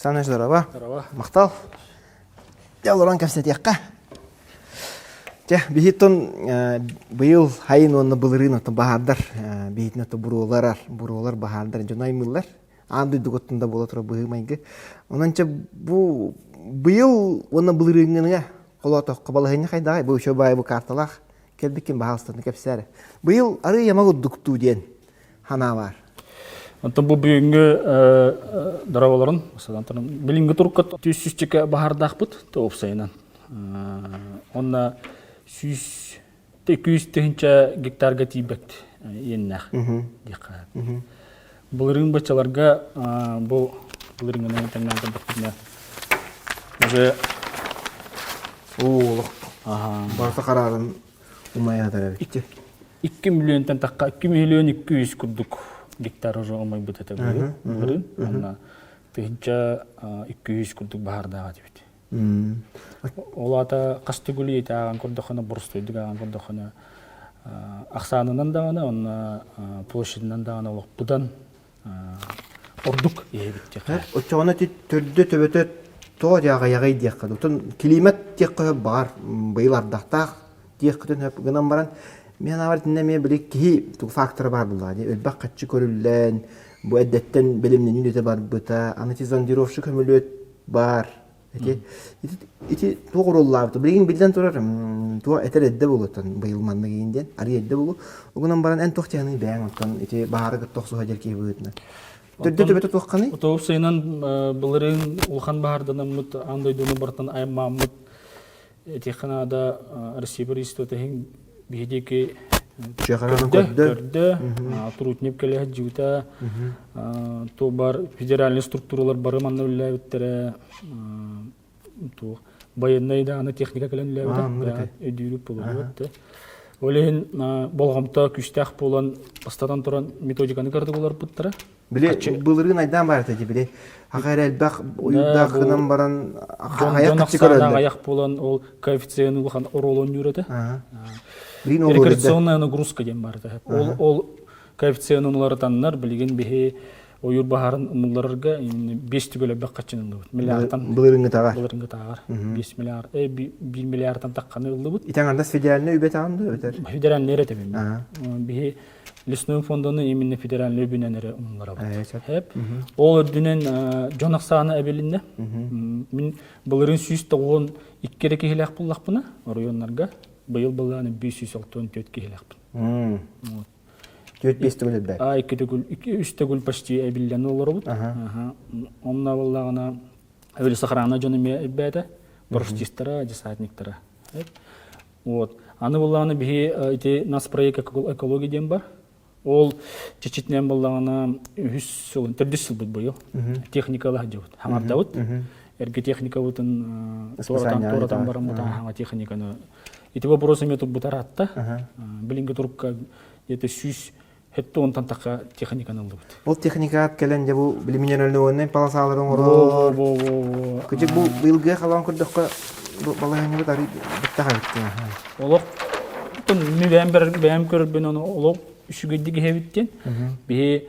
Станович, здорово. Здорово. Махтал. Дьэ, олорон кэпсэтиэххэ. Дьэ, биһиттон быйыл хайын уонна былырыын оттон баһаардар, биһитин отто буруолар, буруолар баһаардар дьону аймыыллар. Аан дойдугуттан да буола турар быһыы-майгы. Онон чэ бу быйыл уонна былырыыҥҥыныга холоотоххо балаһыанньа хайдаҕай? Бу үчүгэй баайы бу карталаах кэлбиккин баһаалыстаны кэпсээр. Быйыл арыы яма курдуктуу диэн санаа баар. Онтон бу бүгүҥҥү дорооболорун, билиҥҥи турукка 300 баһаардаахпыт уопсайынан. Онно 100 тыһыынча гектарга тиийбэт иэннээх диэххэ. Былырыын баччаларга бу былырыыҥҥынан тэҥнээн көрдөхпүтүнэ уже Оо, олох барыта хараарын умайа эбит. 2 миллионтан тахха 2 миллион 200 курдук гектар уже умайбыт этэ былырыын. Онно 1200 курдук баһаардаах этибит. Ол аата хас төгүл ааҕан көрдөххүнэ, боростуойдук ааҕан көрдөххүнэ, ахсаанынан даҕаны, онно площадынан даҕаны олохпутан ордук иһэбит диэххэ. Оччоҕуна ити төрдө төбөтө тоҕо дьааҕайаҕай диэххэ дуу. Оттон климат диэххэ сөп баҕар быйыл ардахтаах диэххитин сөп гынан баран мин санаабар итиннэ эмиэ били киһи фактора баар буоллаҕа дии. Элбэх хаччы көрүллэн, бу эрдэттэн бэлэмнэнии үлэтэ барбыта, аны ити зондировщик көмөлүөт баар. Ити, ити, ити туох оруоллаабыта? Билигин биллэн турар, туох этэр эрдэ буолуоттан быйыл маннык иин диэн, арый эрдэ буолуо. Угунан баран эн туох тиһаный бэйэҥ оттон ити баһаары кытта охсуһа дьэр киһи быһыытынан. Төрдө төбөтө туохханый? Отоҕус сайынан былырыын улахан баһаарданаммыт аан дойдуну барытын аймааммыт этиэххэ наада Россия правительствота иһин биһи диэки көрдө, Трутнев кэлэ сылдьыбыта, то бар федеральный структуралар бары манна үлэлээбиттэрэ, туох военнай даҕаны техника кэлэн үлэлээбитэ, өйдүүрүк буолуо. Ол иһин болҕомто күүстээх буолан, бастатан туран методиканы кырдык уларпыттара. Били былырыын айдаан баар этэ били аха эрэ элбэх уйдардаах гынан баран аҕыйах хаччы көрөллөр. Аҕыйах буолан ол коэффициент улахан оруол оонньуур этэ. Рекреационная нагрузка диэн бар этэ. Ол ол коэффициенын уларытаннар билигин биһи ойуур баһаарын умулларарга 5 төгүл элбэх хаччыны ыллыбыт. Миллиардтан былырыҥҥытааҕар. Былырыҥҥытааҕар 5 миллиард, 1 миллиардтан тахханы ыллыбыт. Ити аҥардас федеральный үбэ таҕан да өтөр? Федеральный эрэ этэ Биһи Лесной фонданы именно федеральный үбүнэн эрэ умулларабыт. Хэп. Ол үрдүнэн дьон ахсаана эбилиннэ. Мин былырыын 192 эрэ киһилээх буллахпына оройуоннарга быйыл былааны 564 киһилээхпин. Түөрт биэс төгүл элбээн. А икки төгүл, үс төгүл почти эбиллэн олоробут. Онно буоллаҕына эбили сохрана дьон эмиэ элбээтэ. Парашютистара, десантниктара. Вот. Аны буллаҕына биһи ити нацпроект экология диэн бар. Ол чечитинэн буллаҕына үһүс сылын, төрдүс сылбыт быйыл. Техникала сылдьабыт. Хаҥардабыт. Эргэ техникабытын туоратан, туоратан бараммыт хаҥа техниканы. Ити вопрос эмиэ турбута ыраатта. Билиҥҥи турукка где-то 100 онтон тахха техниканы ыллыбыт. Ол техникаат кэлэн дьэ бу били минеральный полосалары оҥорор. Во, во, во. Кыдьык бу быйылгы халаан көрдөххө бу балаһыанньабыт арый быттах эбит Олох ми бэйэм бэйэм көрөрбүн ону олох үчүгэйдик иһэбиттин. Биһи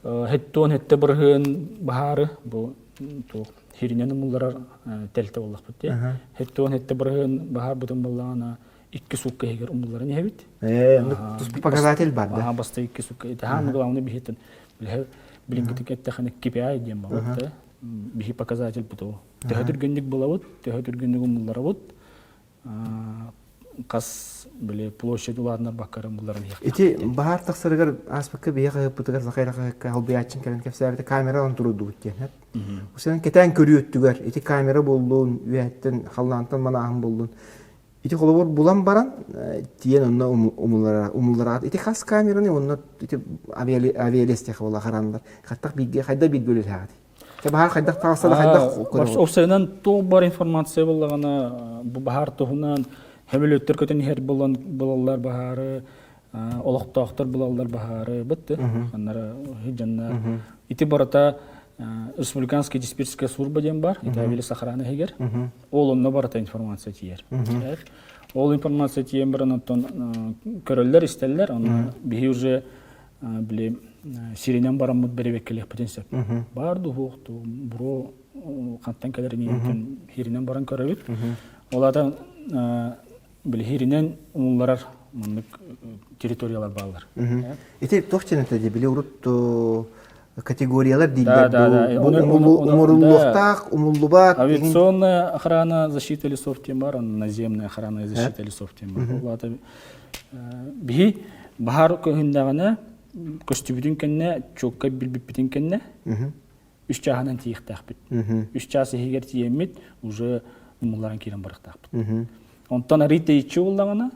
хеттуон хетте бырыһыан баһаары бу туох хиринэн умулларар тэлтэ буоллахпыт дии. Хеттуон хетте бырыһыан баһаар бутун буоллаҕына икки суукка иһигэр умулларан иһэбит. Ээ, показатель бар да. Баста икки суукка. Это самое главное биһитин. Билиҥҥитик эттэхинэ KPI диэн балат да. Биһи показатель буту. Төһө түргэнник булабыт, төһө түргэнник умулларабыт. Хас били площадь улаатынар баккары умулларан иһиэхтээх. Ити баһаар тахсарыгар ааспыкка биһи хаһыппытыгар Сахайра хаһыкка халбыйааччын кэлэн кэпсээбитэ камера турудубут диэн. Усен кэтээн көрүү өттүгэр ити камера буоллун, үөһэттэн халлаантан манааһын буоллун Ити холобур булан баран тиийэн онно умуллараат ити хас камераны онно ити авиалестиха буола хараннар хаттах бииргэ хайда бииргэ үлэлээҕит баһаар хайдах таҕыста да хайдах Уопсайынан туох бар информация буоллаҕына бу баһаар туһунан сөмөлүөттэр көтөн иһэр буолан булаллар баһаары олохтоохтор булаллар баһаары бытты аннара дьоннор ити барыта республиканская диспетчерская служба диэн бар ити авиалесохрана иһигэр Ол онно барыта информация тиийэр. Ол информация тиийэн баран оттон көрөллөр, истэллэр. Онно биһи уже били сиринэн бараммыт бэрэбиэккэлиэхпитин сөп. Баар дуһуохту, буруо. хантан кэлэрин хиринэн баран көрөбүт. Ол аата били хиринэн умулларар маннык территориялар бааллар. Ити туох диэн этэ били урут категориялар дииллэр умуруллуохтаах, умуллубат. Авиационная охрана защита лесов диэн бар, наземная охрана защита лесов диэн бар. Ол аата биһи баһаар көһүндэҕинэ көстүбүтүн кэннэ, чуоккай билбиппитин кэннэ үс чааһынан тиийиэхтээхпит. Үс чаас иһигэр тиийэммит уже умулларан киирэн барыахтаахпыт. Онтон арый тэйиччи буллаҕына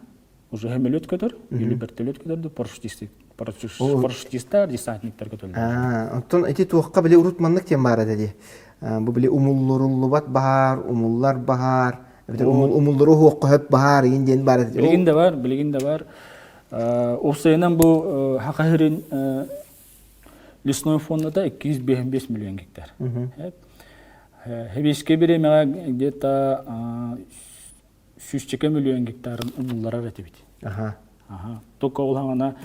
уже сөмөлүөт көтөр, или вертолет көтөр, парашютистар, десантниктар көтөллөр. Онтон ити туохха били урут маннык диэн баар этэ дии. Бу били умуллуруллубат баһаар, умуллар баһаар, умуллуру уһуохха хөп баһаар иин диэн баар этэ. Билигин да бар, билигин да бар. Уопсайынан бу Хаха сирин лесной фондата 255 миллион гектар. Хэбиэскэ бириэмэҕэ где-то сүүсчэкэ миллион гектарын умулларар этибит. Аха. Только ол хаҥана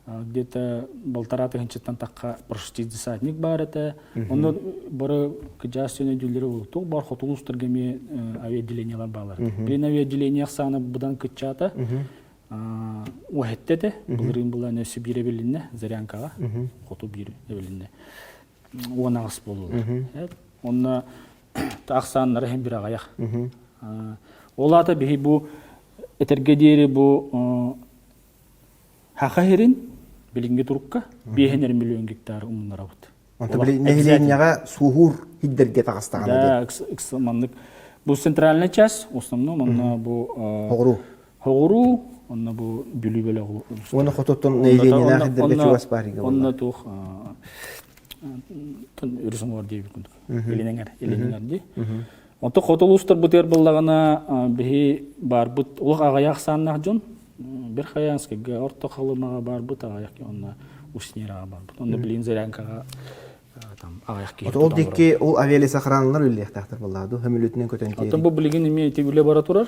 где-то полтора тыһынчыттан тахха десантник баар этэ. Онно бары кыдьаас сөнө дүүллэри олуктук бар хотугу устарга эмиэ авиаотделениелар баалар. Билин авиаотделение ахсаана быдан кыччаата. Уһэтте этэ. Былырыын былаан өссө биир эбилиннэ Зарянкаҕа. Хоту биир эбилиннэ. 18 буоллулар. Онно ахсааннара иһин бир аҕыйах. Ол аата биһи бу этэргэ диэри бу Хаха сирин билиҥҥи турукка биэһин миллион гектар умуннарабыт. Онто били нэһилиэнньэҕэ суоһуур хиддэргэ таҕыстаҕына Да, маннык бу центральная часть в основном онно бу Хоҕуруу. Хоҕуруу, онно бу Бүлүү бөлөҕү Уонна хотуттан нэһилиэнньэлээх хиддэргэ чугас баар Онно туох өрүс оҥор диэбит курдук. Илин эҥэр дии. Онто хоту улуустарбытыгар буоллаҕына биһи баарбыт олох аҕыйах ахсааннаах дьон Верхоянскайга, Орто Халымаҕа барбыт аҕыйах онно Усть-Нераҕа барбыт. Онно билигин Зарянкаҕа там аҕыйах киһи Ол диэки ол авиалесохраналар үлэлиэхтээхтэр буоллаҕа дуу, сөмөлүөтүнэн көтөн тиэрии. Оттон бу билигин эмиэ ити үлэ бара турар.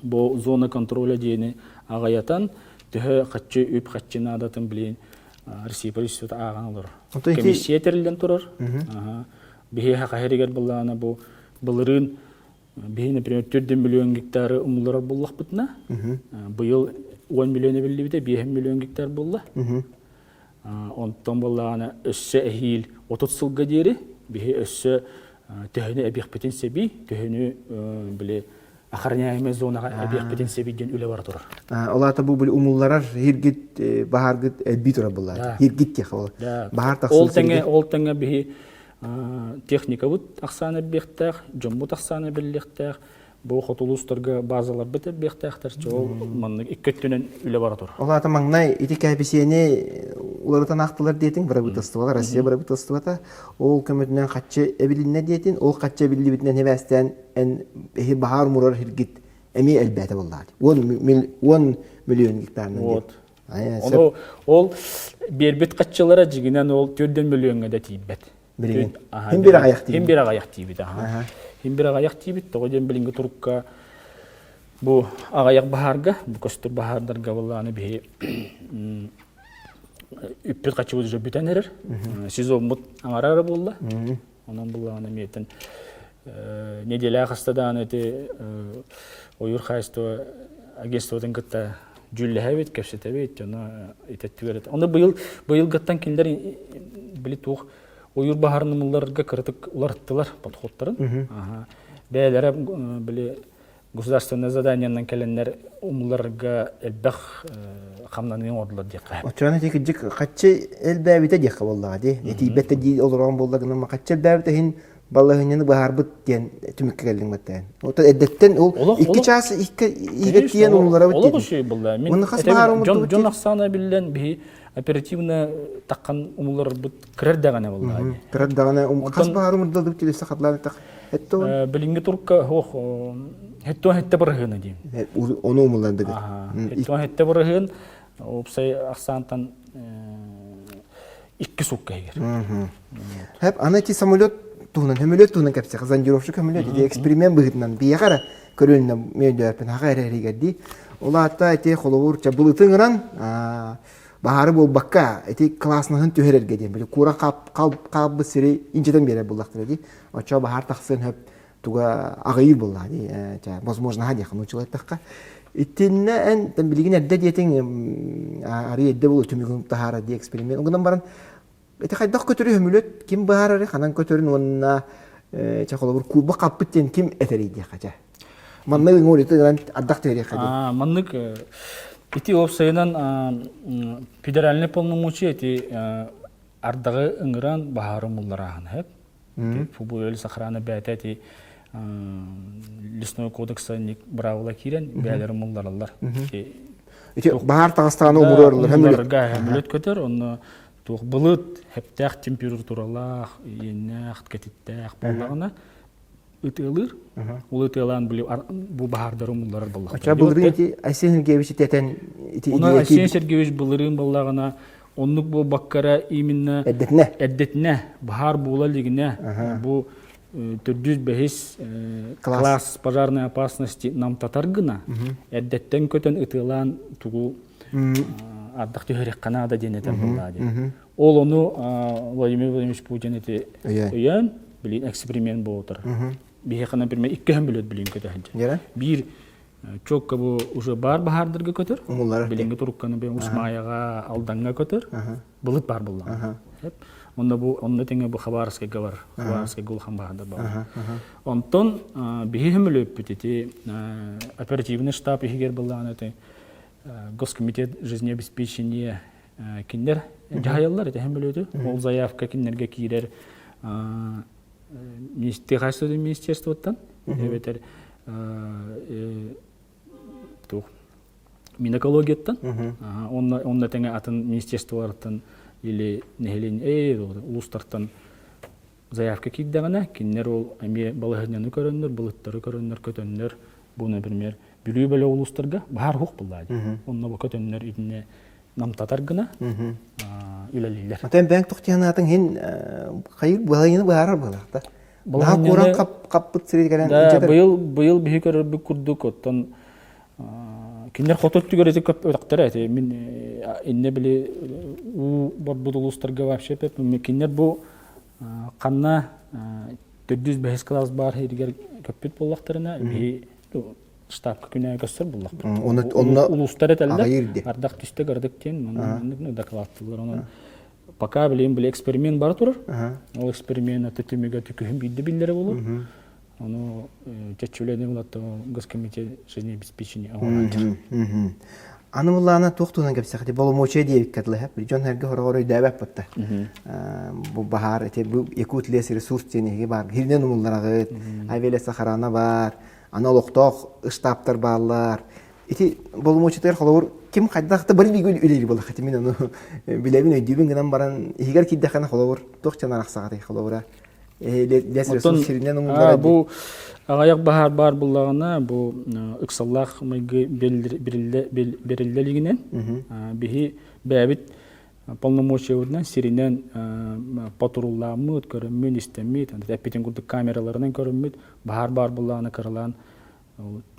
Бу зона контроля диэни аҕыйатан төһө хаччы үп хаччы наадатын билигин Россия правительствота ааҕан олорор. Комиссия тэриллэн турар. Биһиэхэ хаһырыгар былаана бу былырыын биһи, например, 4 миллион гектары умулларар буллахпытына, быйыл 10 миллион эбиллибитэ, 5 миллион гектар булла. Онтон буоллаҕына өссө эһиил 30 сылга диэри биһи өссө төһөнү эбиэхпитин сэби, төһөнү били охраняемая зонаҕа эбиэхпитин сэби диэн үлэ бара турар. Ол аата бу били умулларар хиргит баһааргыт элбии турар буоллаҕа. Хиргит диэх ол. Баһаар тахсыы Ол тэҥэ ол тэҥэ биһи техникабыт ахсаана элбиэхтээх, дьоммут ахсаана эбиллиэхтээх, бу хоту улуустарга базаларбыт элбиэхтээхтэр, ол маннык икки өттүнэн үлэ бара турар. Ол аата маҥнай ити кээписиэни уларытан аахтылар диэтиҥ, бырабыыталыстыбалар, Россия бырабыыталыстыбата ол көмөтүнэн хаччы эбилиннэ диэтин, ол хаччы эбиллибитинэн эбээстээн эн эһи баһаар мурар хиргит эмиэ элбээтэ буоллаҕа. 10 миллион гектарынан. Вот. Ону ол биэрбит хаччылара дьигинэн ол төрдөн мөлүөҥҥэ да тиийбэт. Билигин. Хим бир аҕыйах тиийбит. Хим бир аҕыйах тиийбит. Хим бир аҕыйах тиийбит. Тоҕо диэн билиҥҥи турукка бу аҕыйах баһаарга, бу көстөр баһаардарга буоллаҕына биһи үппүт хаччыбыт уже бүтэн эрэр. Сезоммут аҥара эрэ буолла. Онон буллаҕына эмиэтин неделя хаста даҕаны ити ойуур хаһаайыстыба агентствотын кытта дьүүллэһэбит, кэпсэтэбит, дьоно итеттүгэр. Ону быйыл быйылгыттан кинилэр били туох ойуур баһарын умулларга кыратык уларыттылар подходтарын. Бэйэлэрэ били государственное заданиенан кэлэннэр умулларга элбэх хамнаныы оҥордулар диэххэ. Оччоҕуна ити кырдьык хаччы элбээбитэ диэххэ буоллаҕа дии. Этийбэт да дии олорон буолла гынан хаччы элбээбитэ иһин балаһыанньаны быһаарбыт диэн түмүккэ кэллиҥ баттаан. Оттон эрдэттэн ол икки чаас икки иһигэр тиийэн умулларабыт Олох үчүгэй буолла. Мин хас баһаар умурдубут дьон ахсаана биллэн биһи оперативно таххан умулларбыт кырар даҕаны буолла. Кырар даҕаны хас баһаар умурдалдыбыт дии хатлаан этэх Хетто билиҥҥи турукка ох хеттуон хетте бырыһыына диим. Ону умуллардыгыт. Хеттуон хетте бырыһыын уопсай ахсаантан икки суукка иһигэр. Хэп аны ити самолет туһунан, хөмөлөт туһунан кэпсэх, зондировщик хөмөлөт ити эксперимент быһыытынан биһиэхэ эрэ көрүлүннэ мөйдөөрпүн хаха эрэ эригэр дии. Ол аата ити холобур ча былыты ыҥыран. Баһаары буолбакка, ити класснаһын түһэрэргэ диэн, били кура хаалбыт сири инчэтэн биэрэр буоллахтара дии. Оччоҕо баһаар тахсыан сөп туга аҕыйыыр буоллаҕа дии, возможноһа диэххэ нууччалыы Итиннэ эн билигин эрдэ диэтиҥ арый эрдэ буолуо түмүгүн таһаара дии эксперимент. Гынан баран ити хайдах көтөрү хөмүлөт ким быһаарары ханан көтөрүн уонна чэ холобур куба хаппыт диэн ким этэрий диэххэ чэ. Маннык ыҥырыты ардах түһэриэххэ диэн. Маннык ити уопсайынан федеральный полномочия ити ардаҕы ыҥыран баһаары умулларааһын сөп. Футбол сохрана бэйэтэ ити лесной кодекса быраабыла киирэн бэйэлэрин умуллараллар. Ити баһаар таҕыстаҕына умуруораллар. Өмүлөт көтөр, онно туох былыт, хептээх температуралаах, иэннээх, кэтиттээх буоллаҕына ытыалыыр. Ол ытыалаан бу баһаардары умулларар буоллахтар. Оччо былырыын ити Айсен Сергеевич этэн ити Оны Айсен Сергеевич былырыын буоллаҕына оннук буолбаккара именно эрдэтинэ эрдэтинэ баһаар буола илигинэ бу төрдүс бэһис класс пожарной опасности намтатар гына эрдэттэн көтөн ытыалаан тугу ардах түһэриэххэ наада диэн этэр буоллаа диэн. Ол ону Владимир Владимирович Путин ити өйөөн, билин эксперимент буолтар. Биһиэхэ, например, иккиһин билет билин көтөһүнчэ. Биир чокка бу уже бар баһаардарга көтөр. Билиҥҥи турукканы бу Усмаяҕа, Алдаҥҥа көтөр. Былыт бар булла. Онно бу онно тэҥэ бу Хабаровскайга бар. Хабаровскайга улахан баһаардар бар. Онтон биһи хөмөлөппүт ити оперативный штаб иһигэр былаан ити Госкомитет жизнеобеспечения кинилэр дьаһайаллар этэ хөмөлөтү. Ол заявка кинилэргэ киирэр Техасовый министерствоттан эбэтэр туох Минэкологияттан онно онно тэҥэ атын министерстволартан или нэһилиэнньэ улуустартан заявка киирдэҕинэ кинилэр ол эмиэ балаһыанньаны көрөннөр былыттары көрөннөр көтөннөр бу например Бүлүү бөлөх улуустарга баһаар уһук буллаа дии онно бу көтөннөр итиннэ намтатар гына үлэлииллэр. Отон бэйэҥ тохтиһанаатыҥ иһин хайыр балаһыанньаны быһаарар быһыылаах Наһаа кууран хаппыт сири кэлэн Да, быйыл быйыл биһи көрөрбүт курдук оттон кинилэр хоту өттүгэр ити көп өтөхтөрө эти мин инне били уу барбыт улуустарга вообще кинилэр бу ханна төрдүс бэһис класс баар иһигэр көппүт буоллахтарына биһи штабка күнэ көстөр буллахпыт. Онно улуустар этэллэр. Ардах түстэ гардык диэн маннык докладтылар. Онон пока билим били эксперимент бара турар. Ол эксперимент аты түмүгэ түкүһүн биирдэ биллэрэ болор. Ону чөччүлэни булатта госкомитет жизнеобеспечения оҥорон Аны буллаана туох туһунан кэпсэхти боломуочуйа диэбиккэ дылы һэп дьон эргэ хороҕор өйдөөбөт бутта. Бу баһаар ити бу Якут лес ресурс диэн эһиги баар хиринэн умуллараҕыт, авиалесохрана баар, аны олохтоох штабтар бааллар. Ити боломуочуйатыгар холобур ким хайдах да бары бииргэ үлэлиир буоллахха мин ону билэбин өйдүүбүн гынан баран иһигэр киирдэххинэ холобур туох дьон арахсаҕатай холобура лес ресурс сиринэн умуллара бу аҕыйах баһаар баар буллаҕына бу ыксаллаах майгы бэриллэ илигинэн биһи бэйэбит полномочиябытынан сиринэн патруллааммыт, көрөммүт, истэммит, эппитин курдук камераларынан көрөммүт, баһаар баар буоллаҕына кыралаан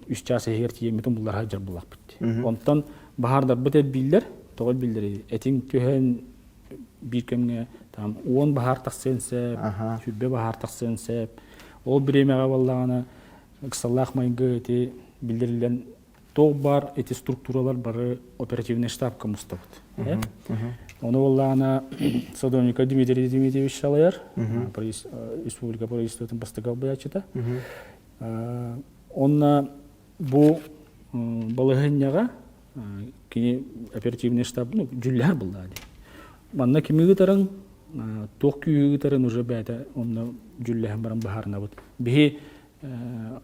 үс чаас иһигэр тиийэммитин буллар сылдьар буоллахпыт. Онтон баһаардарбыт элбииллэр, тоҕо элбииллэрий? Этиҥ түһэн биир кэмҥэ там 10 баһаар тахсыан сөп, 20 баһаар тахсыан сөп. Ол бириэмэҕэ буоллаҕына ыксаллаах майгы ити биллэриллэн туох баар эти структуралар бары оперативный штабка мустабыт. Ону буоллаҕына Садовников Дмитрий Дмитриевич салайар, республика правительствотын бастакы албайааччыта. Онно бу балаһыанньаҕа кини оперативный штаб ну, дьүллэһэр буоллаҕа дии. Манна кими ыытарын, туох күүһү ыытарын уже бэйэтэ онно дьүллэһэн баран быһаарынабыт. Биһи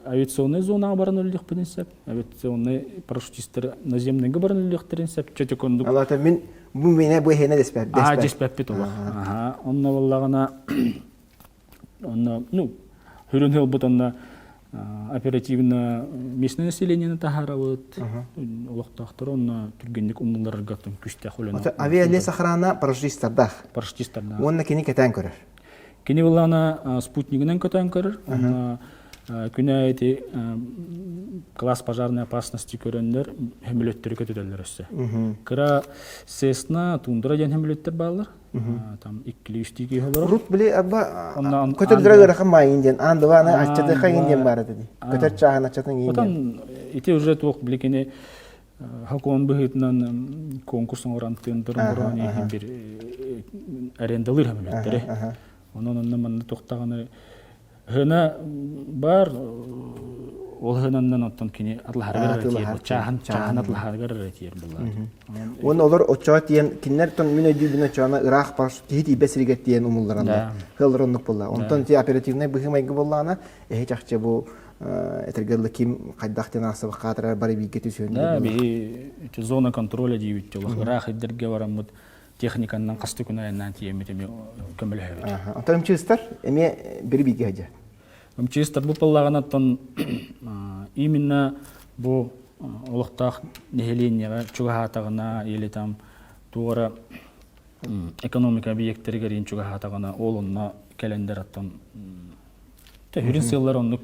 авиационнай зонаҕа баран өлүөхпүтүн сөп, авиационнай парашютистар наземныйга баран өлүөхтэрин сөп. Чөтүк оннук. Алата мин бу мене бу эһиэнэ деспэт. Аа деспэппит олох. Аха. Онно буоллаҕына онно ну хүрүн ылбыт онно оперативно местное населениени таһаарабыт олохтоохтору онно түргэнник умнулларарга күстээх үлэни авиалес охрана парашютистардаах парашютистардаах уонна кини кэтээн көрөр кини былаана спутнигынан көтөөн көрөр онно. Күн аайы ити класс пожарной опасности көрөннөр хөмөлөттөрү көтүтэллэр өссө. Кыра Cessna, Тундра диэн хөмөлөттөр бааллар. Там иккили үстүү киһи олорор. Урут били аба көтөрдөрө ыарахан маайын диэн аан дыбааны аччаты хайын диэн баар этэ дии. Көтөр чааһын аччатын иин Отон ити уже туох били кини хокуон быһыытынан конкурс оҥорон тыынтыр оҥорон иһин бир арендалыыр хөмөлөттөрү. Онон онно манна туохтаҕаны Хына бар ол хынаннан оттон кини атлаһарыгар эрэ чааһын чааһын атлаһарыгар эрэ тиийэр буоллар. Уонна олор оччоҕо тиийэн кинилэр тон мин өйдүүбүн оччоҕуна ыраах бар киһи тиийбэт сиригэр тиийэн умуллараннар. Хыллар оннук буолла. Онтон ти оперативнай быһыы-майгы буоллаҕына эһи чахчы бу этэргэ дылы ким хайдах диэн аахсыбакка хаатырар бары бииргэ түсүөн. Да, биһи зона контроля диибит олох ыраах ирдэргэ бараммыт техниканнан хасты күн айаннаан тиийэммит эмиэ көмөлөһөбүт. Онтон МЧСтар эмиэ бiri бииргэ сылдьар. МЧСтар бу паллаҕына оттон именно бу олохтоох нэһилиэнньэҕэ чугаһаатаҕына или там туора экономика объектэригэр иин чугаһаатаҕына ол онно кэлэндэр оттон Төһүрүн сыаллар оннук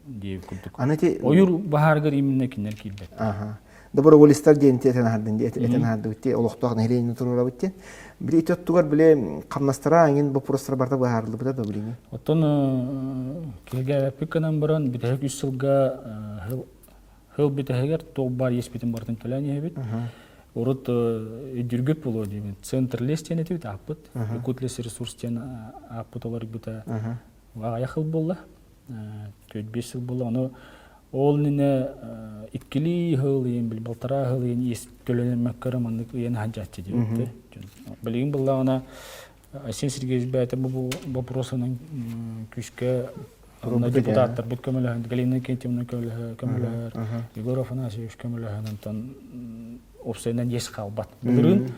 диэбит курдук. Аны ити Ойуур баһаарыгар именно кинилэр киирбэт. Аха. Доброволецтар диэн этэн аһардын этэн аһардыбыт ти олохтоох нэһилиэнньэни туруорабыт диэн. Били ити оттугар били хамнастара аңин боппуруостара барыта быһаарыллыбыта да билиҥи. Оттон киһигээбэппит гынан баран бүтэһик үс сылга хыл бүтэһигэр туох баар иэспитин барытын төлөөн иһэбит. Урут өйдүүргүт буолуо диибин. Центр лес диэн этибит ааппыт. Якутлес ресурс диэн ааппыт олорбута аҕыйах сыл буолла, 4-5 сыл буолла. Ону ол иннинэ иккилии сыл ыйын, били балтараа сыл ыйын иэс төлөнүммэккэ эрэ маннык ыйан сылдьааччы диэбиттэр. Билигин буоллаҕына Айсен Сергеевич бэйэтэ бу боппуруосунан күүскэ депутаттарбыт көмөлөһөн, Галина Иннокентьевна көмөлөһөр, Егор Афанасьевич көмөлөһөн, онтон уопсайынан иэс хаалбат. Былырыын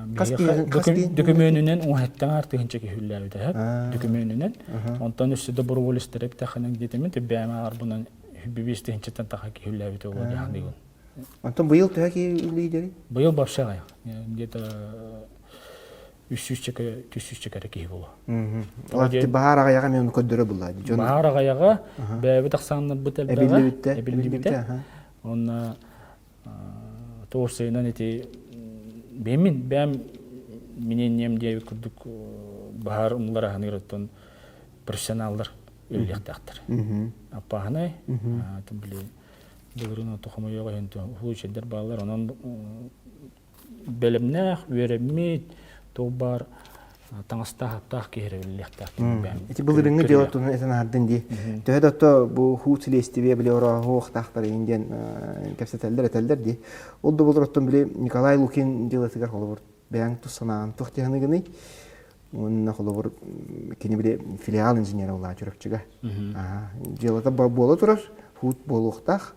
Дөкүмүөнүнэн уҥаһыттан артыһынча киһүллээбитэ дөкүмүөнүнэн. Онтон өссө доброволецтар эптэхинэн диэтимин бэйэм аарбынан бибиэс тыһынчаттан таха киһүллээбитэ буолуо дьаһаныгын. Онтон быйыл төһө киһи үлэлиир? Быйыл вообще аҕыйах. Где-то 300 300 кэрэ киһи буолуо. Баһаар аҕыйаҕа эмиэ ону көрдөрө булла. Баһаар аҕыйаҕа бэйэбит ахсааннарбыт элбэҕэ эбиллибитэ. Онно Туорсайынан ити бэйэммин бэйэм миниэнньэм диэбит курдук баһаар умуллар оттон профессионаллар үлэлиэхтээхтэр. Аппааһынай, били былырыын ото хомойуох иһин случайдар бааллар, онон бэлэмнээх, үөрэммит, туох баар таҥастаах-аптаах киһи эрэ үлэлиэхтээх Ити былырыҥҥы дьыала туһунан этэн аһардын дии. Төһө да ото бу хуу силиэстибиэ били орооһуохтаахтар иһин диэн кэпсэтэллэр этэллэр дии. Ол да буоллар оттон били Николай Лукин дьыалатыгар холобур бэйэҥ тус санааҕын туох дии Уонна холобур кини били филиал инженера улаа Чурапчыга. Дьыалата буола турар, хуут буолуохтаах.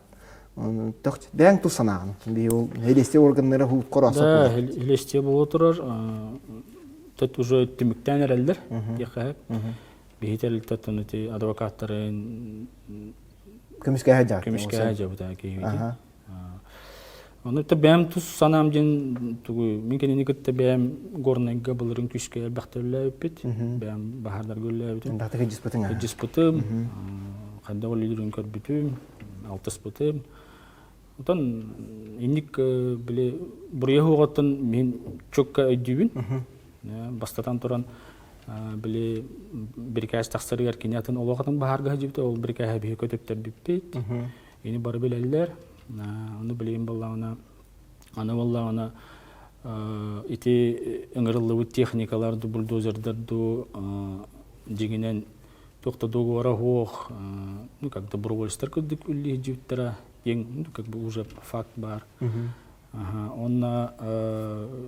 Бэйэҥ тус санааҕын. Биһи ол илиэстиэ органнара хуут короосо. Да, илиэстиэ буола турар. Тут уже түмүктээн эрэллэр диэххэ Биһи тэрилтэттэн ити адвокаттарын көмүскэһэ дьаат. Көмүскэһэ дьабыта киһибити. Ону та бэйэм тус санаам диэн тугу мин кинини кытта бэйэм Горнайга былырын күүскэ элбэхтэ үлэлээбиппит. Бэйэм баһаардарга үлэлээбитим. Дата кыдьыспытыҥ Кыдьыспытым, хайдах үлэлиирин көрбүтүм, алтыспытым. Оттон инник били буруйа суоҕуттан мин чукка өйдүүбүн. Бастатан туран били бирикээс тахсарыгар кини атын олох атын баһаарга сылдьыбыта, ол бирикээһи биһи көтүттэрбиппит. Ини бары билэллэр. Ону билигин буоллаҕына, аны буоллаҕына ити ыҥырыллыбыт техникалар ду бульдозердар ду дьиҥинэн туох да договора суох, ну как добровольцтар курдук үллиһдьибиттэрэ диэн ну как бы уже факт баар. Онно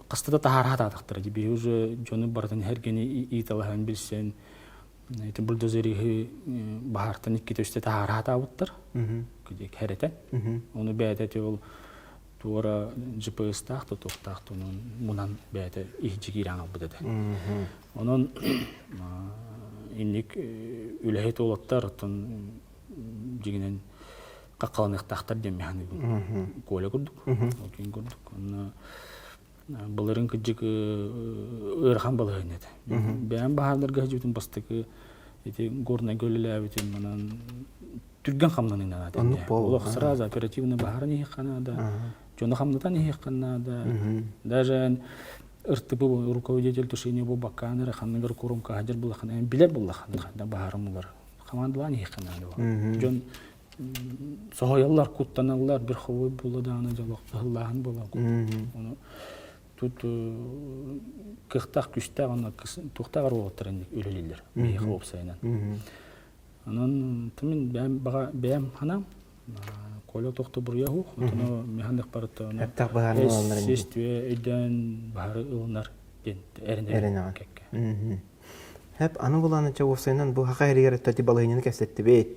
хаста да таһаараа таатахтара дии уже дьону барытын эргини ииталаһан билсэн ити бульдозериһы баһаартан иккитэ үстэ таһаараа таабыттар хэрэтэ ону бэйэтэ ити ол туора GPS-таах да туохтаах да онон мунан бэйэтэ иһдьи киирэн албыт этэ онон инник үлэһит уолаттар оттон дьиҥинэн хаххаланыахтаахтар диэн механизм Коля курдук Окин курдук онно былырын кыдьык ыарахан балаһыанньа этэ. Бэйэм баһаардарга сылдьыбытым бастакы. Ити Горнайга үлэлээбитим, манан түргэн хамнаныы наада. Олох сразу оперативно баһаран иһиэххэ наада, дьону хамнатан иһиэххэ наада. Даже РТП руководитель тушения буолбаккаан эрэ ханныгар курумка хадьар буллахына билэр буллахына ханна баһарым улар командалаан иһиэххэ наада. Дьон соһуйаллар, куттаналлар, верховой буолла даҕаны дьолох ыһыллааһын буолар. Ону тут кыахтаах күстээх онно туохтаах уолаттар үлэлииллэр биһиэхэ уопсайынан. Онон мин бэйэм баҕа бэйэм ханаам Коля тохто буруйа уһук, отону механик барыта ону сестүө өйдөөн баһары ылынар диэн эрэнэр кэккэ. Хэп аны булан ча уопсайынан бу хака эригэр өттөти балыһынньаны кэпсэттибит.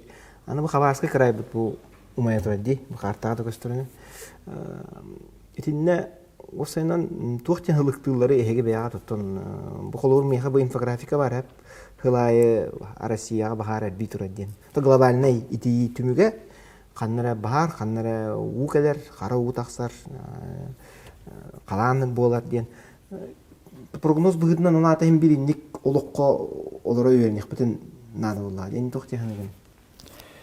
Аны бу Хабаровскай кыраайбыт бу умайа турар дии, бу картаҕа да көстөрүнэн. Итиннэ уопсайынан туох диэн ылыктыыллары эһиги бэйэҕэ туттан бу холобур миэхэ бу инфографика бар эп сыл аайы Россияҕа баһаар элбии турар диэн. Глобальнай итийии түмүгэ ханна эрэ баһаар, ханна эрэ уу кэлэр, хара уу тахсар, халаан буолар диэн прогноз быһыытынан ол аата иһин биир инник олоххо олоро үөрэниэхпитин наада буоллаҕа диэн туох диэн саныыгын?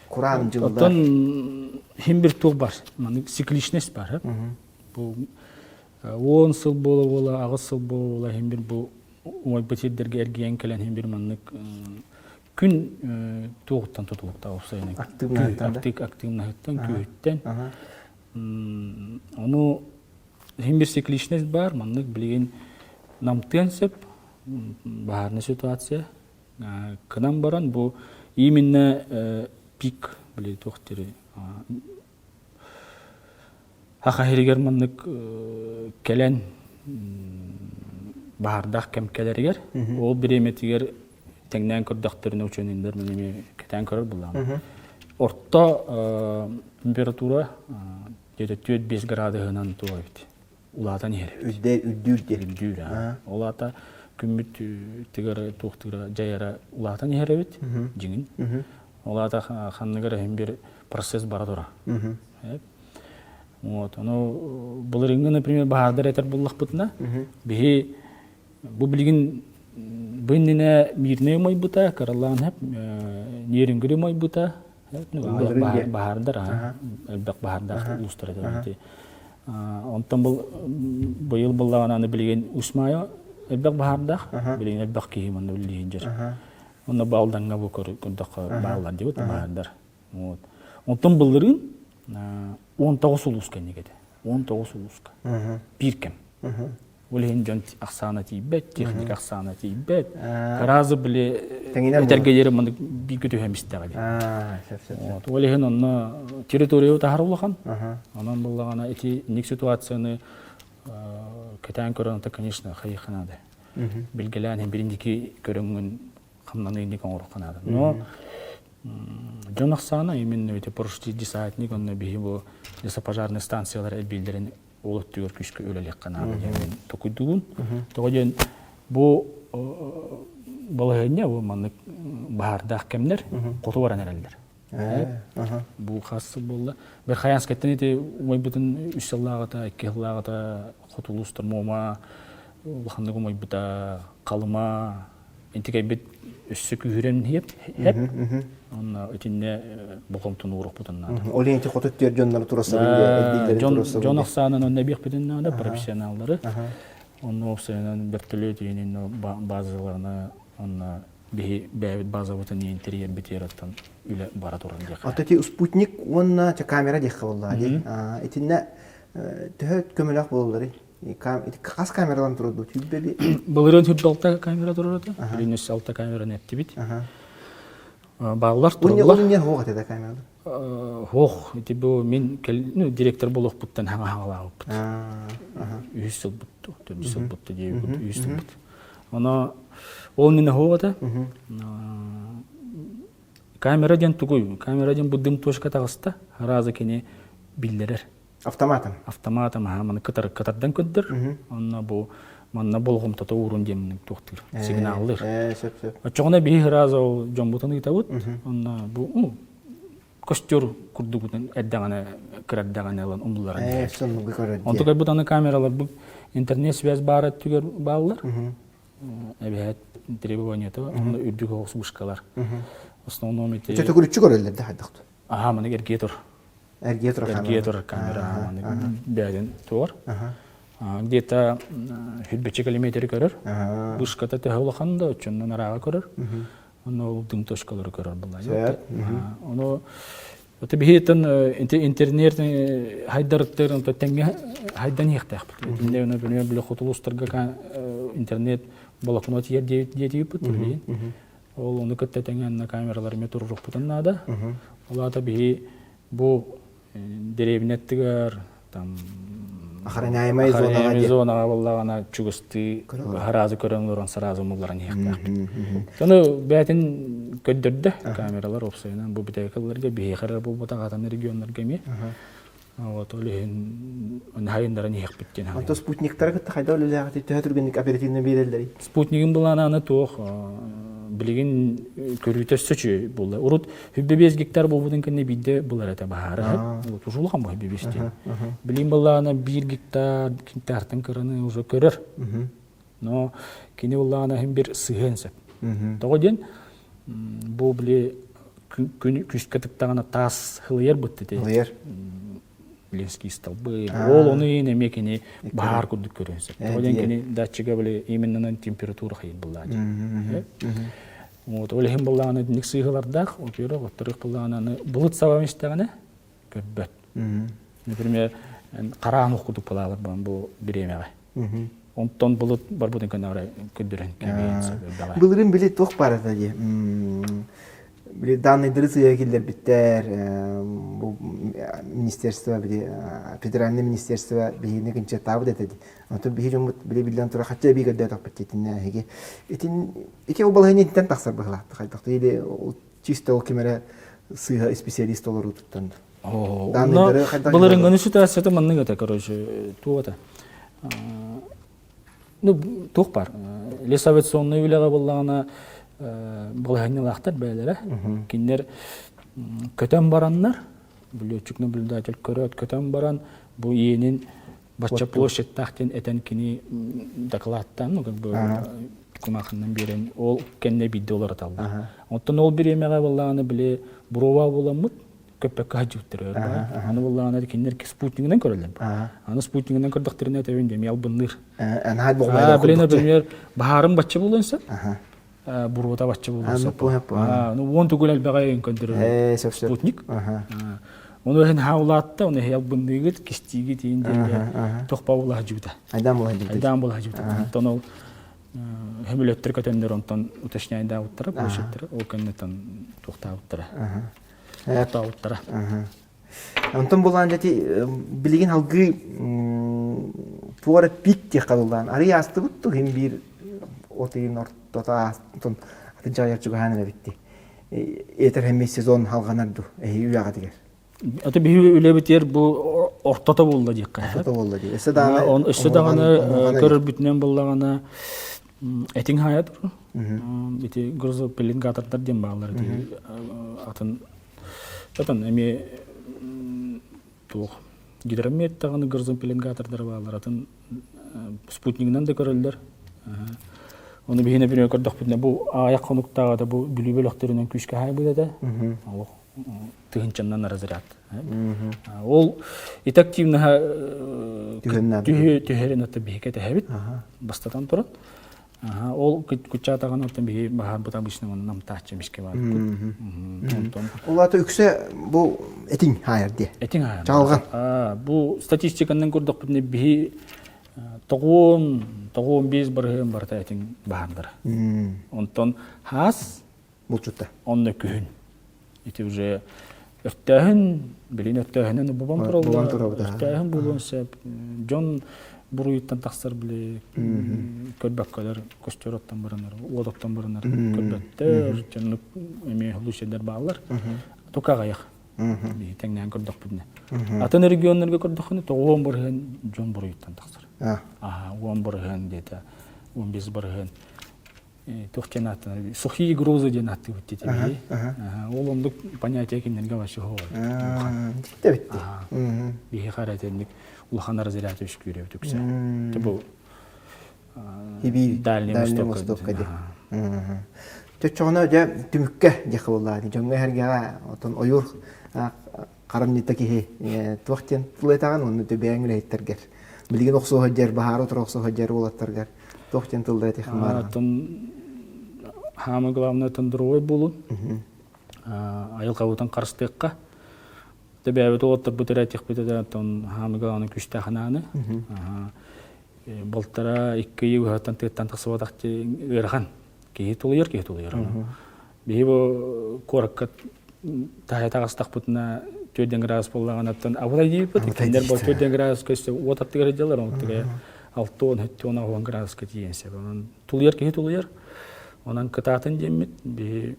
Кураан дьыллар. Оттон иһин бир туох бар, маннык цикличность бар. Бу 10 сыл буола-буола, 8 сыл буола-буола иһин бир бу умайбыт сирдэргэ эргийэн кэлэн иһин бир маннык күн туоҕуттан тутулуктаах уопсайынан активнаһыттан күүһүттэн ону иһин бир цикличность бар маннык билигин намтыан сөп баһаарнай ситуация кынан баран бу именно пик били туох дири Саха сиригэр маннык кэлэн баһаардаах кэм кэлэригэр, ол бириэмэтигэр тэҥнээн көрдөхтөрүнэ учуонайдар мин эмиэ кэтээн көрөр буоллаҕым. Орто температура где-то 4-5 градуһунан туох эбит улаатан иһэр эбит. Үрдүүр диэн. Үрдүүр, Ол аата күммүт тыгара туох тыгара дьайара улаатан иһэр эбит дьиҥин. Ол аата ханныгар иһин бир процесс бара тура. Вот, ону былырыыҥҥы, например, баһаардар этэр буллахпытына, биһи бу билигин бу иннинэ мирнэй умайбыта, кыралаан хэп, Нерюнгри умайбыта, баһаардар, элбэх баһаардаах улуустар этэ. Онтон бұл быйыл буллаҕына аны билигин Усмайа элбэх баһаардаах, билигин элбэх киһи манна үлэлиир дьэр. Онно Алдаҥҥа бу көрдөххө бааллар диэбит баһаардар. Вот. Онтон былырыын 19 улуус кэнник этэ. 19 улууска. Биир кэм. Ол иһин дьон ахсаана тиийбэт, техника ахсаана тиийбэт. Разы били этэргэ диэри маннык бииргэ түһэн истэҕэ дии. Вот. Ол иһин онно территория таһар улахан. Онон буллаҕына ити инник ситуацияны кэтээн көрөн, это, конечно, хайыха надо. Билгэлээн бирин көрөҥҥүн хамнаныыны оҥоруохха наада. Но дьон ахсаана именно эти десантник онно биһи бу лесопожарный станциялар элбииллэрин ол өттүгэр күүскэ үлэлиэххэ наада диэн токуйдугун. Тоҕо диэн бу балаһыанньа бу маннык баһаардаах кэмнэр хоту баран эрэллэр. Бу хас сыл буолла. Верхоянскайтан ити умайбытын үс сыллааҕыта, икки сыллааҕыта хоту улуустар Муома улаханнык умайбыта, Халыма интикэйбит өссө күүһүрэн иһиэп хэп. Онно итиннэ болҕомтону ууруохпутун наада. Ол иһин хоту өттүгэр дьоннору турасабын дьон дьон ахсаанын онно эбиэхпитин наада профессионаллары. Онно уопсайынан вертолет иһинин базаларына онно биһи бэйэбит базабытын иһин тэрийэрбитигэр оттон үлэ бара турар диэххэ. Ото ити спутник уонна камера диэххэ буоллаҕа дии. Итиннэ төһө көмөлөөх буолалларый? Хас камералан турар дуу? Түүрбэби? Былырыын түрбэ алта камера турар этэ. Билин өссө алта камераны эттибит. Бааллар тураллар. Ол не хоох этэ камералар? Хоох. Ити бу мин ну, директор буолуохпуттан хаҥа хаҥалаабыппыт. Үһүс сылбыт, төрдүс сылбыт диэбит, үһүс сылбыт. Оно ол иннинэ хоох этэ. Камера диэн тугуй? Камера диэн бу дым точка таҕыста. Аразы кини биллэрэр. Автоматом. Автоматом, аха, маны кытар кытардан көрдөр. Онно бу манна болҕомтото уурун диэн туохтуур, сигналлыыр. Сөп, сөп. Оччоҕуна биһи сразу ол дьоммутун ыытабыт. Онно бу костер курдугутун эрдэҕинэ кырардаҕына ылан умулларан. Соннугу көрөр. Онтукайбыт аны камералар бу интернет связь баар өттүгэр бааллар. Эбэһээт требованиета онно үрдүк оҕус вышкалар. Основном ити Төтөгүрүччү көрөллөр да хайдах Аха маны эргийэ тур. Эргийэ турар камера. Эргийэ турар камера маны бэйэтин туор. Где-то хүрбэччэ километры көрөр. Вышката төһө улахан да оччоннон арааҕа көрөр. Онно ол дым точкалары көрөр булла. Ону Это биһиэтэн интернет хайдарыттарын тэҥҥэ хайдан иһиэхтээхпит. Итиннэ например, били хотулуустарга интернет волокно тиийэр диэтибиппит билигин. Ол ону кытта тэҥэ анна камералар эмиэ туруорукпутун наада. Ол аата биһи бу дэриэбинэ аттыгар там охраняемая зонаҕа зонаҕа буоллаҕына чугастыы сразу көрөн олорон сразу умулларан иһиэхтээхпит. Ону бэйэтин көрдөрдө камералар уопсайынан бу бүтэйкаларга биһиэхэ эрэ буолбатах атын регионнарга эмиэ. Вот ол иһин хайыннаран иһиэхпит диэн. Онто спутниктары кытта хайда үлэлээҕит төһө түргэнник оперативно биэрэллэрий? Спутнигын былаана аны туох билигин көрүүтэ өссө үчүгэй буолла. Урут 25 гектар буолбутун кэннэ биирдэ булар этэ баһаары. Вот уже улахан бу 25 диэн. Билигин былаана 1 гектар, гектартан кыраны уже көрөр. Но кини буллаҕына иһин бир сыһыан сөп. Тоҕо диэн бу били күн күскэ тыктаҕына таас хылыйар бытты Хылыйар. Ленский столбы. Ол ону иин эмиэ кини баһаар курдук көрүөн сөп. Тоҕо диэн кини датчига били именно температура хайын буллаа диэн. Вот ол иһин буллаҕына итинник сыыһалардаах, во-первых, во-вторых буллаҕына былыт сабам истэҕинэ көрбөт. Например, хараан ох курдук балаалар бу бириэмэҕэ. Онтон былыт барбытын көнөөрө көрдөрөн кэбиһэн сөп Былырын били туох баар этэ дии. Били данныйдары сыыйа киллэрбиттэр, бу министерство били федеральное министерство биһигини кынчыаттаабыт этэ дии. Онтон биһи дьоммут били биллэн турар хачча эбии көрдөөтөхпүт итиннэ эһиги. Итин ити ол балаһыанньа итинтэн тахсар быһыылаах хайдах или чисто ол ким эрэ сыыһа специалист олоруутуттан Данныйдары хайдах Былырыҥҥыны ситуацията маннык этэ, короче, туох этэ. Ну, туох бар. Лесавиационный үлэҕэ буоллаҕына балаһыанньалаахтар бэйэлэрэ. Кинилэр көтөн бараннар, летчик наблюдатель көрөөт көтөн баран бу иэнин бачча площадьтаах диэн этэн кини докладтаан, ну, как бы кумаахыннан биэрэн ол кэннэ биирдэ уларыталлар. Оттон ол бириэмэҕэ буоллаҕына били буруобаа буоламмыт көппөккө сылдьыбыттар Аны буоллаҕына кинилэр спутнигынан көрөллөр. Аны спутнигынан көрдөхтөрүнэ этэбин дэмий албынныыр. Блин, например, баһаарым бачча буолуон сөп. Буруота бачча буолуон сөп. Ну, уон тугул элбэҕэ көрдөрөр спутник. Ону иһин хаулаатта, ону иһин албынныыгыт, кистиигит иин диэн тохпа буола сылдьыбыта. Айдаан буола сылдьыбыта. Айдаан буола сылдьыбыта. Онтон ол Хөмөлөттөр көтөннөр онтон уточняйдаабыттара, площадьтара, ол кэнниттэн туохтаабыттара. Туохтаабыттара. Онтон булаан дьэти билигин алгыы туора пик диэххэ дыллаан арый аастыбыт ту иһин биир от ыйын ортото атын дьайар чугаһаан эрэбитти этэр хэмми сезон халҕанар ду эһи үлэҕитигэр Аты биһи үлэбитигэр бу ортото буолла диэххэ. Ортото буолла дии. Өссө даҕаны өссө даҕаны көрөрбүтүнэн буоллаҕына этиҥ хаайа тур. Ити грузопеленгатордар диэн бааллар ити атын атын эмиэ туох гидромет даҕаны грузопеленгатордар бааллар атын спутнигынан да көрөллөр. Ону биһине бүрүө көрдөхпүтүнэ бу аҕыйах хонуктааҕыта бу Бүлүү бөлөхтөрүнэн күүскэ хаайбыт этэ. Олох тыһынчаннан разряд. Ол ити активнаһа түһэрин ата биһиги тэһэбит бастатан туран. Ол куччаатаҕын оттон биһи баһаарбыт обычно намтааччы мишке бар. Онтон Ол ата үксэ бу этиҥ хаайар диэ. Этиҥ хаайар. Чаалган. Бу статистиканан көрдөхпүтүнэ биһи тоҕуон тоҕуон биэс барыһын барыта этиҥ баһаардара. Онтон хаас булчутта. Онно күһүн. Ити уже өртөөһүн, билин өртөөһүнэн бубан тураллар. Өртөөһүн буолуон сөп. Дьон буруйуттан тахсар били көрбөккөлөр, көстөр оттон баранар, уот оттон баранар көрбөттөр, дьоннук эмиэ случайдар бааллар. Тука аҕыйах. Биһи тэҥнээн көрдөхпүтүнэ. Атын регионнарга көрдөххүнэ тоҕуон бырыһыан дьон буруйуттан тахсар. Аха, уон бырыһыан диэтэ, 15 бырыһыан туох диэн ааттанар сухие грозы диэн ааттыыбыт диэтибии ол оннук понятие кинилэргэ вообще Дикте биһиэхэ эрэ итинник улахан разряд үскүүрэ үксэ бу. Дальний Востокка дии. Чочоҕуна дьэ түмүккэ диэххэ буоллаа дьоҥҥо эһэргэҕэ отон ойуур харамньыта киһи туох диэн тыл этэҕин уонна бэйэҥ үлэһиттэргэр билигин охсуһа дьэр баһаары утары охсуһа дьэр уолаттаргар туох диэн тыллары этиэххин баарыгын Оттон хаамы главное здоровой буолун айылҕабытын харыстыахха Тэбээбит уолаттарбыт эрэ этиэхпит этэ оттон хаамы главное күүстээх анааны Балтара икки ый уһаттан тыаттан тахсыбатах ыарахан. Киһи тулуйар, киһи тулуйар. Биһи бу куоракка таһа таҕыстахпытына төрден градус буоллаҕына абытай диэбиппит. Кинилэр бу төрден градуска уот аттыгар сылдьаллар, онтуга 6 10 10 градуска тиийэн сөп. Онон тулуйар киһи тулуйар. Онон кытаатын диэммит биһи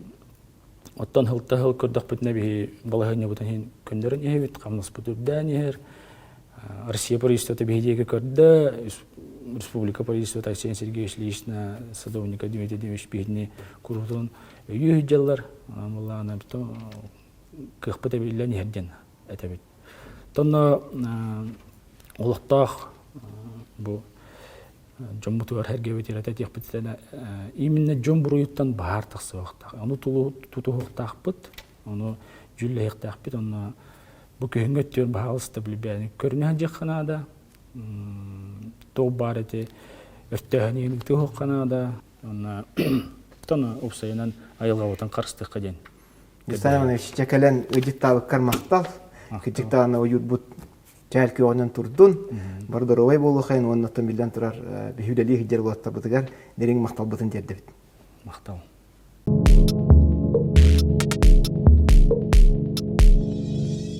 Оттон сылта сыл көрдөхпүтүнэ биһи балаһыанньабытын иһин көннөрөн иһэбит, хамнаспыт үрдээн иһэр. Россия правительствота биһи диэки көрдө, республика правительствота Айсен Сергеевич лично Садовников Дмитрий Дмитриевич биһини куруутун өйүү сылдьаллар. Онон кыахпыт эбиллэн иһэр диэн этэбит. Тонно олохтоох бу дьоммутугар эргэбитигэр этиэхпитинэ именно дьон буруйуттан баһаар тахсыбахтаах. Ону тутуһуохтаахпыт, ону дьүүллэһиэхтээхпит, онно бу күһүҥҥү өттүгэр баһаалыста билбээни көрүнэ сылдьыахха наада. Туох баар эти өртөөһүн ыытыахха наада. Онно тоно уопсайынан айылҕабытын харыстыахха диэн. Александр Иванович, дьэ кэлэн ыдьыттаабыккар махтал. Кырдьык даҕаны ойуурбут чээл күөҕүнэн турдун, бары доруобай буолуохайын уонна оттон биллэн турар биһи үлэлии сылдьар уолаттарбытыгар дириҥ махталбытын тиэрдэбит. Махтал.